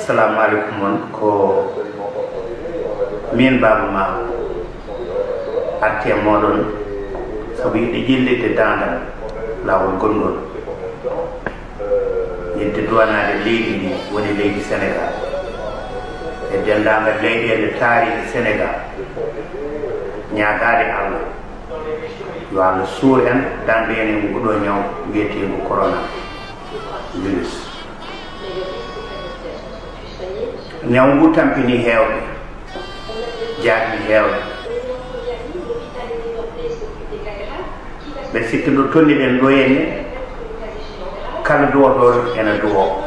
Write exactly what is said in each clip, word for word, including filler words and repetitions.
Assalamu aleykum on, ko min Baaba Maal arti e mooɗon sabu yiɗde ƴellitde daandal laawol gonngol, yiɗde duwanaade leydi ndi woni leydi Senegaal e denndaangal leyɗeele taariiɗe Senegaal, ñaagaade Allah yo Allah suur en, daande en e nguɗo ñaw wiyeteengu corona virus. Ñaw ngu tampini heewɓe, jaagni heewɓe. Ɓe sikki ɗo tolniɗen ɗo henne, kala duwotooɗo ena duwoo,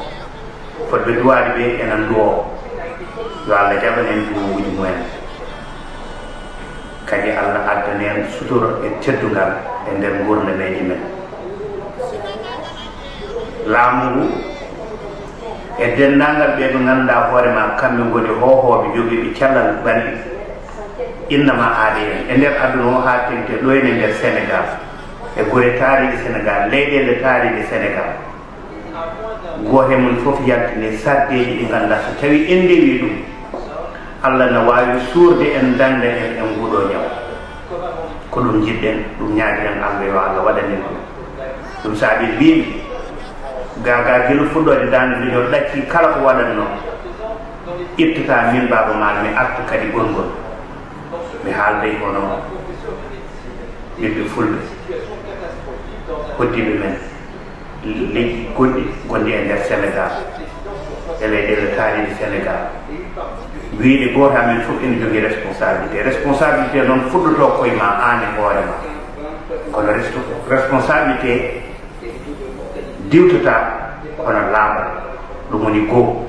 fotɓe duwaade ɓe ena nduwoo. Yo Allah jaɓan en duwowuuji mumen. Kadi Allah addana en sutura e teddungal e nder nguurnameeji men. Laamu ngu e denndaangal ɓee ɓe ngannduɗaa hoore maa kamɓe ngoni hoohooɓe jogiiɓe cellal balɗe innama aade en e nder aduna o haa teŋti ɗo henne nder Senegaal e gure taariiɗe Senegaal, leyɗeele taariiɗe Senegaal. Gooto e mon fof yaltini sardeeji ɗi ngannduɗaa so tawii en ndewii ɗum, Allah na waawi suurde en, dañde en e nguɗo ñaw. Ko ɗum njiɗɗen, ɗum ñaagiren Allah yo Allah waɗan en ɗum. Ɗum saabi mbimi, gaa gaa gila fuɗɗoode daande leñol ɗaccii kala ko waɗatnoo, ittataa min Baaba Maal mi arta kadi gonngol. Mi haalda e hono ɓiɓɓe fulɓe, hoɗdiiɓe men leƴƴi goɗɗi gonɗi e nder Senegaal, e leyɗeele taariiɗe Senegaal, wiyde gooto amen fof ene jogii responsabilité. Responsabilité noon fuɗɗotoo koye maa aan e hoore maa. Kono resto- responsabilité diwtata kono laaɓal. Ɗum woni goo,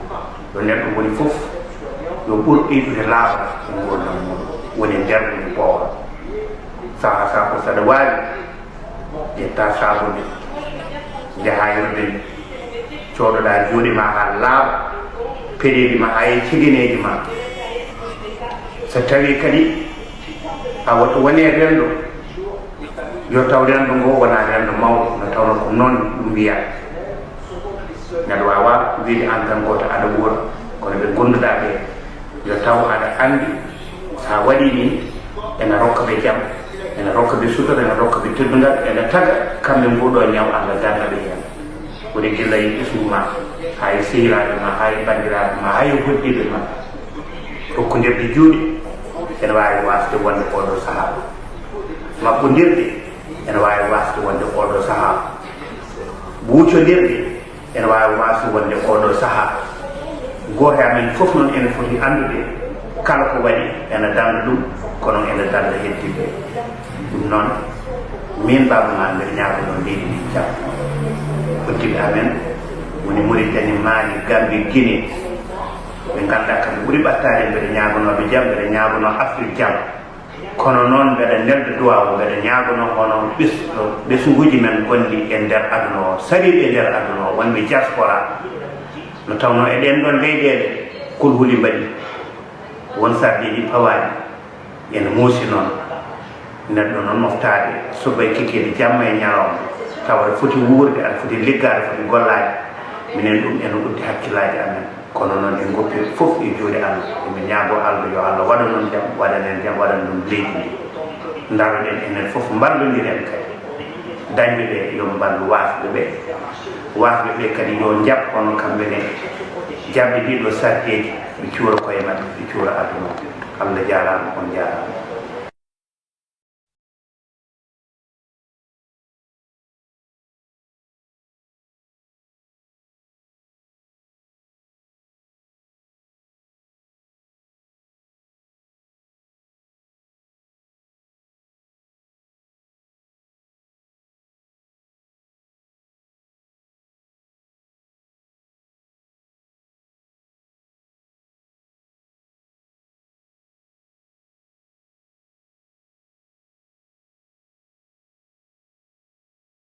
yo neɗɗo woni fof yo ɓur ɓeydude laaɓal e nguurndam mum, woni nder woni boowal. Sahaa sahaa fof saɗa waawi ƴetta saabude, njahaa e rubbe, coodoɗaa juuɗe ma haa laaɓa, peɗeeli ma haa e cegeneeji ma. So tawii kadi a woni renndo, yo taw renndo ngo wonaa renndo mawɗo, no tawno ko noon ɗum wiyaa. Neɗɗo waawaa wiyde aan tan gooto aɗa wuura, kono ɓe ngonnduɗaa ɓee, yo taw aɗa anndi so a waɗii nii, ena rokka ɓe jam, ena rokka ɓe sutura, ena rokka ɓe teddungal, ena taga kamɓe nguɗo ñaw, Allah darna ɓe heen. Woni gila e ɓesngu ma, haa e sehilaaɓe ma, haa e banndiraaɓe ma, haa e hoɗdiiɓe ma. Rokkondirde juuɗe ene waawi waasde wonde ooɗoo sahaa. Maɓɓondirde ene waawi waasde wonde ooɗoo sahaa. Ɓuucondirde ene waawi waasde wonde ooɗoo sahaa. Gooto e amen fof noon ene foti anndude kala ko waɗi ene darna ɗum, kono ene darna heddiiɓe. Ɗum noon, min Baaba Maal mbeɗa ñaagonoo leydi ndi jam. Hoɗdiiɓe amen woni Muritani, Maali, Gambi, Gine, ɓe ngannduɗaa kamɓe ɓuri ɓattaade, mbeɗa ñaagonoo ɓe jam, mbeɗa ñaagonoo Afrik jam. Kono noon mbeɗa nelda duwaawu, mbeɗa ñaagonoo hono ɓes-, ɓesnguuji men gonɗi e nder aduna o, sariiɓe e nder aduna o, wonɓe diaspora, no tawnoo e ɗeen ɗoon leyɗeele kulhuli mbaɗi, won sarɗiiji pawaaɗi, ene muusi noon. Neɗɗo noon moftaade, subaka e kikiiɗe, jamma e ñalawma, tawa aɗa foti wuurde, aɗa foti liggaade, aɗa foti gollaade. Minen ɗum ene uddi hakkillaaji amen. Kono noon en ngoppi fof e juuɗe Allah. Emin ñaagoo Allah yo Allah waɗan on jam, waɗan en jam, waɗan ɗum leydi ndi. Ndaroɗen enen fof mballondiren kadi. Dañɓe ɓe yo mballu waasɓe ɓe. Waasɓe ɓe kadi yo njaɓ kono kamɓe ne jaɓɓe ɗiɗo sarɗeeji, ɓe cuura koye maɓɓe, ɓe cuura aduna o. Allah jaaraama, on njaaraama.